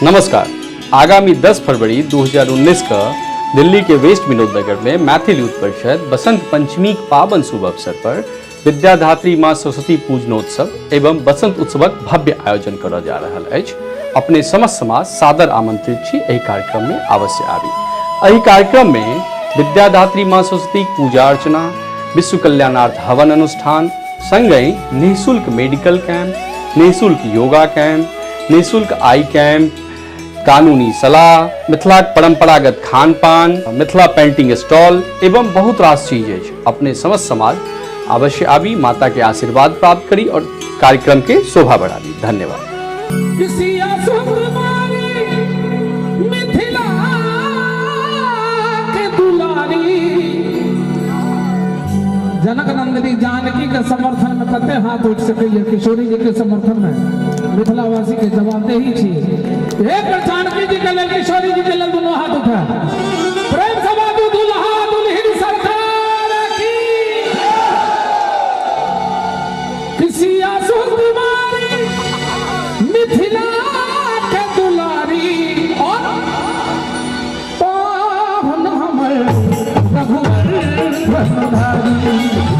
नमस्कार। आगामी 10 फरवरी 2019 का दिल्ली के वेस्ट विनोद नगर में मैथिल यूथ परिषद बसंत पंचमी के पावन शुभ अवसर पर विद्याधात्री माँ सरस्वती पूजनोत्सव एवं बसंत उत्सवक भव्य आयोजन करऽ जा रहल अछि। अपने समस्त समाज सादर आमंत्रित छी, एहि कार्यक्रम में अवश्य आबी। एहि कार्यक्रम में विद्याधात्री माँ सरस्वती पूजा अर्चना, विश्व कल्याणार्थ हवन अनुष्ठान संगहि निःशुल्क मेडिकल कैंप, निःशुल्क योगा कैंप, निःशुल्क आई कैंप, कानूनी सलाह, मिथिलाक परंपरागत खान पान, मिथिला पेंटिंग स्टॉल एवं बहुत रास चीज अछि। अपने समस्त समाज अवश्य आबी, माता के आशीर्वाद प्राप्त करी और कार्यक्रम के शोभा बढ़ाबी। धन्यवाद। मिथिला के दुलारी जनक नंदिनी जानकी के समर्थन में कते हाथ उठ सकैया? किशोरी जी के समर्थन में मिथिलावासी के जवाबदेही छी। एक बेर जानकी जी के लेल, किशोरी जी के लेल दोनों हाथ उठा। प्रेम से बाजू दुल्हा दुल्हिन सरकार की। किसी सुकुमारी मिथिला के दुलारी और पाहुन हमर रघुवर धनुधारी।